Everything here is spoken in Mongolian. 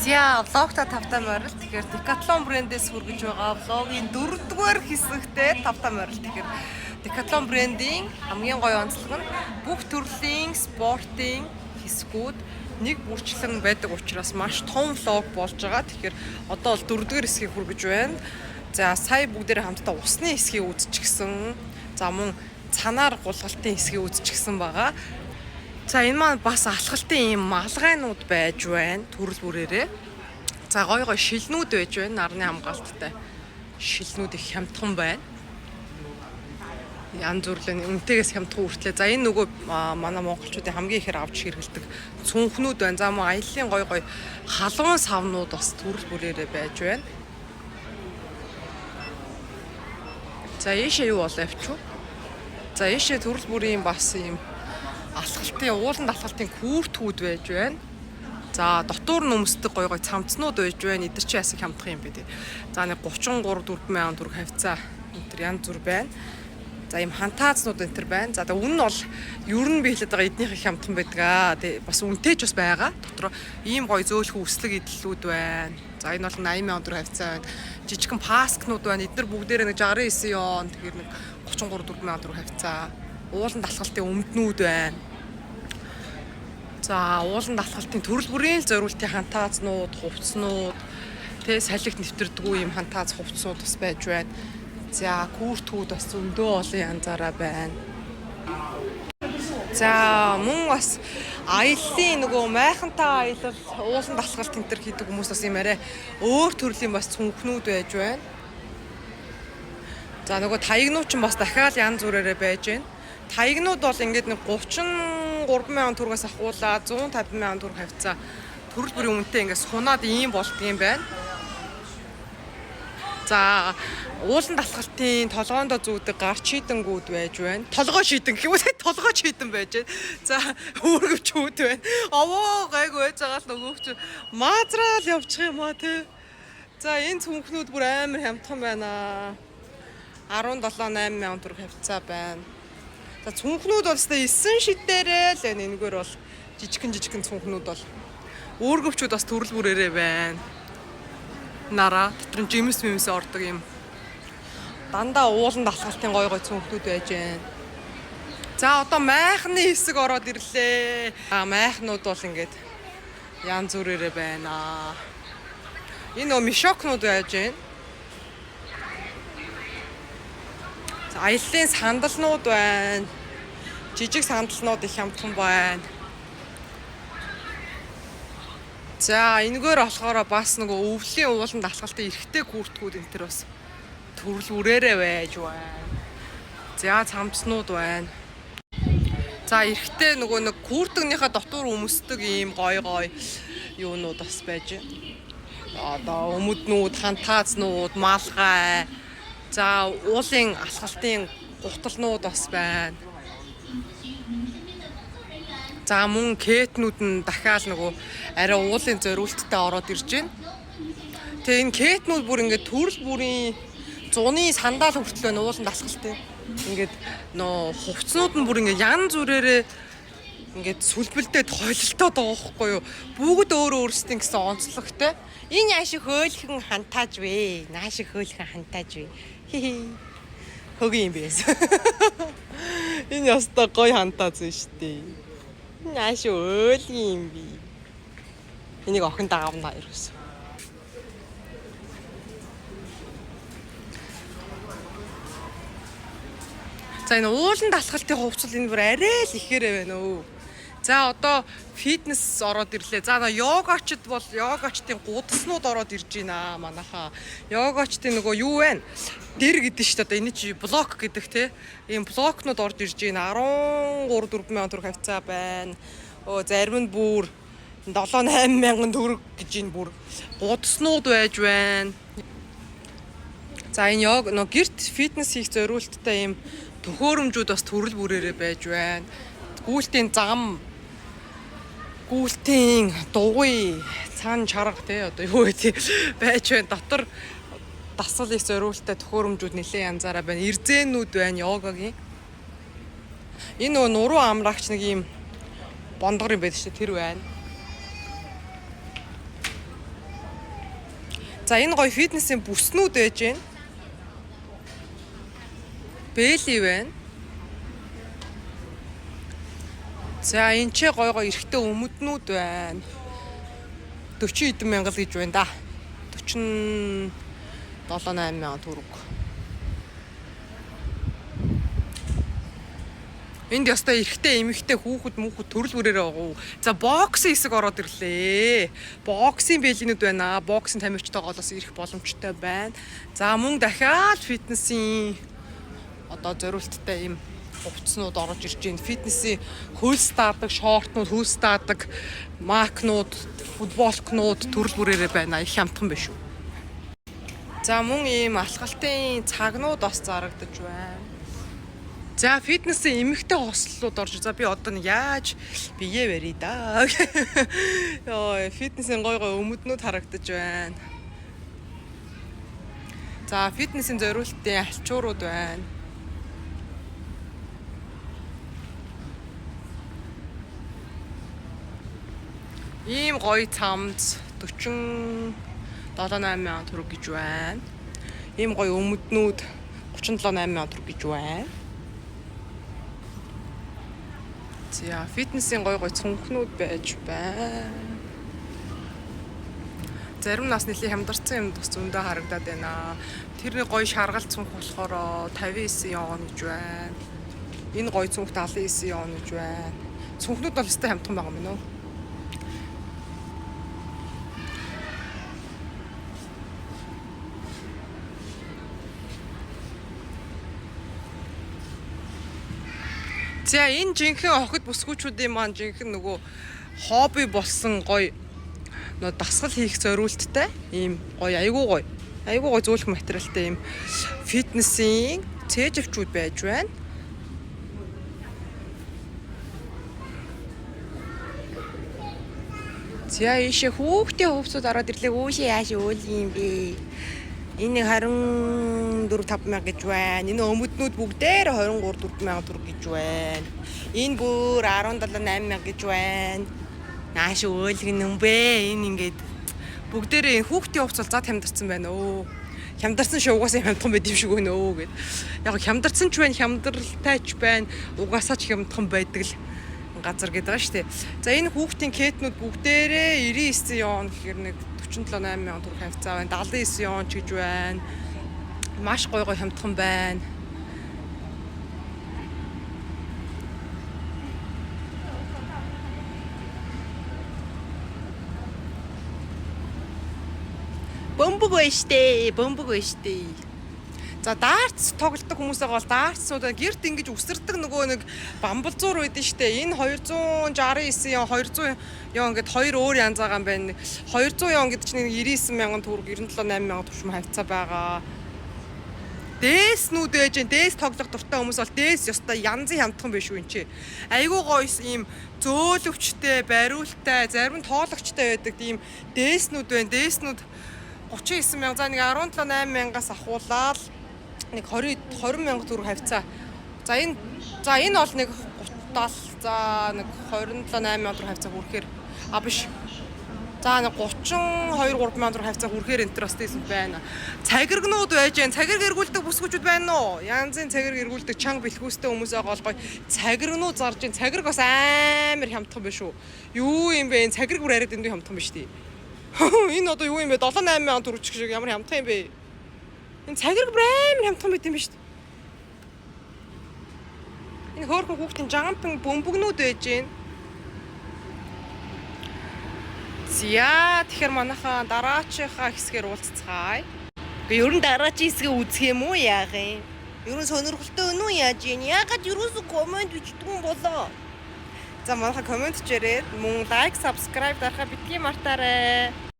За, vlog та тавтай морил. Тэгэхээр Decathlon брэндээс хүргэж байгаа vlog ийн дөрөвдүгээр хэсэгтээ тавтай морил. Тэгэхээр Decathlon брендийн хамгийн гоё онцлог нь бүх төрлийн спортын хэсгүүд нэг бүрчлэн байдаг учраас маш том vlog болж байгаа. Тэгэхээр одоо бол дөрөвдүгээр хэсгийг хүргэж байна. За, сая бүгдээрээ хамтдаа усны хэсгийг үзчихсэн. За, мөн цанаар гулгалтын хэсгийг үзчихсэн байгаа. За, энэ маань бас алхалтын ийм малгайнууд байж байна төрөл бүрээрээ. За, гой гой шилнүүд байж байна. Нарны хамгаалттай шилнүүд их хямдхан байна. Янз бүрлийн үнэтэйгээс хямдхан хүртлээ. За, энэ нөгөө манай монголчуудын хамгийн ихээр авч хэрэглэдэг цүнхнүүд байна. За, мөн аяллаа гой гой халуун савнууд бас төрөл бүрээрээ байж байна. За, ийшээ юу болоо явчих уу? За, ийшээ төрөл бүрийн бас ийм алхалтын ууланд алхалтын куртүүд байж байна. За, дотуур нь өмсдөг гой гой цамцнууд байж байна. Эдгээр чи ясаг хямдхан юм бэ те. За, нэг 33 4000 төгрөг хавцаа энэ төр янз бүр байна. За, ийм хантаазнууд энэ төр байна. За, тэгээ үн нь бол ер нь би хэлээд байгаа эднийх их хямдхан байдаг аа. Тэгээ бас үнэтэй ч бас байгаа. Дотор ийм гоё зөөлхөн үслэг эдлүүд байна. За, энэ бол 80,000 төгрөг хавцаа байна. Жижигхэн паскнууд байна. Эднэр бүгдээрээ нэг 69 ён. Тэгэхээр нэг 33 4000 төгрөг хавцаа. Ууланд алхалтын өмднүүд байна. За, ууланд алхалтын төрөл бүрийн л зориултын хантаазнууд, хувцснууд, тэ салхит нэвтэрдэггүй юм хантааз хувцснууд бас байж байна. За, куртүүд бас зөндөө олон янзаараа байна. За, мөн бас аяллаа нөгөө майхантай аялал, ууланд алхалт энэ төр хийдэг хүмүүс бас юм арай өөр төрлийн бас цүнхнүүд байж байна. За, нөгөө таягнууд ч бас дахиад янз бүрээрээ байж байна. Таягнууд бол ингээд нэг 33,000 төгрөгөөс ахуулаад 150,000 төгрөг хавцаа төрөл бүрийн үнэтэй ингээд сунаад ийм болдгийм байна. За, ууланд алхалтын толгоондоо зүүдэг гар чийдэнгүүд байж байна. Толгой шийдэн гэх юм уу? Толгой чийдэн байж байна. За, үүргэвчүүд байна. Овоо, гайгүй байж байгаа л нөгөөх чинь маазраал явчих юм аа те. За, энэ цүнхнүүд бүр амар хямдхан байна. 17 8 мянган төгрөг хавцаа байна. За, цүнхнүүд бол өстой 9 шидээрээ л байна. Энэгээр бол жижигхэн жижигхэн цүнхнүүд бол үүргэвчүүд бас төрөл бүрээрээ байна. Нараа дотор нь жимс мимс ордог юм. Дандаа ууланд алхалтын гой гой цүнхнүүд байж байна. За, одоо майхны хэсэг ороод ирлээ. А, майхнууд бол ингээд янз бүрээрээ байна. Энэ нөө мишокнууд байж байна. За, аяллаа сандалнууд байна. Жижиг сандалнууд их хямдхан байна. За, энэгээр болохоор бас нөгөө өвлийн ууланд алхалтын эрхтэй курткүүд энэ төр бас төрөл бүрээрээ байж байна. За, цамцнууд байна. За, эрхтэй нөгөө нэг куртгийнхаа дотуур өмсдөг ийм гой гой юунууд бас байж байна. Одоо өмднүүд, хантаазнууд, малгай. За, уулын алхалтын гуталнууд бас байна. За, мөн кетнүүд нь дахиад нөгөө арай уулын зориулттай ороод ирж байна. Тэгээ энэ кетнүүд бүр ингээд төрөл бүрийн зуны сандал хүртэл байна ууланд алхалтай. Ингээд нөө хувцснууд нь бүр ингээд янз бүрээрээ ингээд сүлбэлдээд хойлолтоод байгаа байхгүй юу? Бүгд өөр өөрсдийн гэсэн онцлогтой. Энэ яаш хөөлхөн хантааж вэ? Нааш хөөлхөн хантааж вэ? Хи. Хөгийн юм бэ. Энэ яста гоё хантааз шүү дээ. Нааш өөлгийн юм би. Энийг охин даавна ерөөсөө. За, энэ ууланд алхалтын хувцал энэ бүр арай л ихээрээ байна өө. За, одоо фитнес ороод ирлээ. За, йогачд бол йогачдын гудаснууд ороод ирж байна манайхаа. Йогачдын нөгөө юу вэ? Дэр гэдэг шүү дээ. Одоо энэ чи блок гэдэг те. Ийм блокнууд орж ирж байна. 13 4 мянган төгрөг хавцаа байна. Өө, зарим нь бүр 7 8 мянган төгрөг гэж энэ бүр гудаснууд байж байна. За, энэ йог нөө гэрт фитнес хийх зориулттай ийм төхөөрөмжүүд бас төрөл бүрээрээ байж байна. Гүйлтийн зам, гүйлтийн дугуй, цаан чарга те одоо юу вэ те байж байна. Дотор дасгал их зориулттай төхөөрөмжүүд нэлээд янзаараа байна. Эрзээнүүд байна йогагийн. Энэ нөгөө нуруу амраагч нэг ийм бондгор юм байдаг шүү дээ, тэр байна. За, энэ гоё фитнесийн бүснүүд байж байна. Бэли байна. За, энэ ч гоё гоё эрэгтэй өмднүүд байна. 40 хэдэн мянга л гэж байна да. 47 8 мянга төгрөг. Энд ёстой эрэгтэй, эмэгтэй, хүүхэд, хүүхэд төрөл бүрээрээ байгаа уу. За, боксын хэсэг ороод ирлээ. Боксын бэлгэнүүд байна. Боксын тамирчтай голоос ирэх боломжтой байна. За, мөн дахиад фитнесийн одоо зориулттай ийм хувцснууд орж ирж байна. Фитнесийн хөлс даадаг шортнууд, хөлс даадаг макнууд, футболкнууд төрөл бүрээрээ байна. Их хямдхан биш үү? За, мөн ийм алхалтын цагнууд бас зарагдаж байна. За, фитнесийн эмэгтэй хослолууд орж. За, би одоо нэг яаж бие барья да. Йоо, фитнесийн гой гой өмднүүд харагдаж байна. За, фитнесийн зориултын альчуурууд байна. Ийм гоё цамц 47 8 мянган төгрөг гэж байна. Ийм гоё өмднүүд 37 8 мянган төгрөг гэж байна. За, фитнесийн гоё гоё цүнхнүүд байж байна. Зарим нас нэлийн хямдарсан юм бас зөндөө харагдаад байна. Тэр нэг гоё шаргал цүнх болохоор 59 юан гэж байна. Энэ гоё цүнх 79 юан гэж байна. Цүнхнүүд бол өстой хямдхан байгаа юм байна уу? За, энэ жинхэнэ охид бүсгүүчүүдийн маань жинхэнэ нөгөө хобби болсон гоё нөгөө дасгал хийх зориулттай ийм гоё, айгуу гоё. Айгуу гоё зөөлөх материалтай ийм фитнесийн цээжвчүүд байж байна. За, ийшээ хүүхдийн хувцууд ороод ирлээ. Үүшээ яаж өөл юм бэ? Энэ 24 5 мянга гэж байна. Энэ өмднүүд бүгдээр 23 4 мянга төгрөг гэж байна. Энэ бүр 17 8 мянга гэж байна. Нааш өөлгөн юм бэ? Энэ ингээд бүгдээрээ энэ хүүхдийн хувцас зад хямдарсан байна өө. Хямдарсан шиг угаасаа хямдхан байд юм шиг байна өө гэд. Яг хямдарсан ч байна, хямдралтай ч байна. Угаасаа ч хямдхан байдаг л газар гэдэг байгаа шүү дээ. За, энэ хүүхдийн кетнүүд бүгдээрээ 99 юан гэхээр нэг 47 8 мянган төгрөг хавцаа байна. 79 юан ч гэж байна. Маш гоё гоё хямдхан байна. Бөмбөг байна штэ. Бөмбөг байна штэ. За, дартс тоглодог хүмүүсээ бол дартсууд гэрт ингэж үсэрдэг нөгөө нэг бамбалзуур байдэн штэ. Энэ 269 юан, 200 юан гэд хоёр өөр янз байгаа юм байна. 200 юан гэдэг чинь 99 мянган төгрөг, 97 8 мянган төгрөг хавцаа байгаа. Дээснүүд байж гэн. Дээс тоглох дуртай хүмүүс бол дээс ёстой янзын хямдхан биш үү энэ чи. Айгуу гоё ийм зөөлөвчтэй, бариултай, зарим нь тоологчтой байдаг ийм дээснүүд байна. Дээснүүд 39 мянга, за нэг 17 8 мянгаас ахуулаад нэг 20 20 мянга төгрөг хавцаа. За, энэ бол нэг 70, за нэг 27 8 мянга төгрөг хавцаа хүрэхээр, а биш. За, нэг 32 3 мянган төгрөг хавцаа хүрэхээр энэ төр бас тийсэн байна. Цагиргнууд байж гэн. Цагирг эргүүлдэг бүсгүүчүүд байна уу? Янзын цагирг эргүүлдэг чанга бэлхүүстэй хүмүүс байгаа бол гоё цагиргнууд зарж гин. Цагирг бас амар хямдхан биш үү? Юу юм бэ? Энэ цагирг бүр арай дэндүү хямдхан биш тий. Энэ одоо юу юм бэ? 7 8 мянган төгрөг шиг ямар хямдхан юм бэ? Энэ цагирг бүр амар хямдхан байт юм биш үү? Энэ хөөрхөн хүүхдийн jumping бөмбөгнүүд байж гин. За, тэгэхээр манайхаа дараачийнхаа хэсгээр уулзцгаая. Гэхдээ ер нь дараагийн хэсгээ үзэх юм уу, яах юм? Ер нь сонирхолтой өнөө яаж юм? Яагаад ерөөсөө comment бичдэг юм болоо? За, манайхаа comment чирээд мөн like, subscribe дарахаа битгий мартаарай.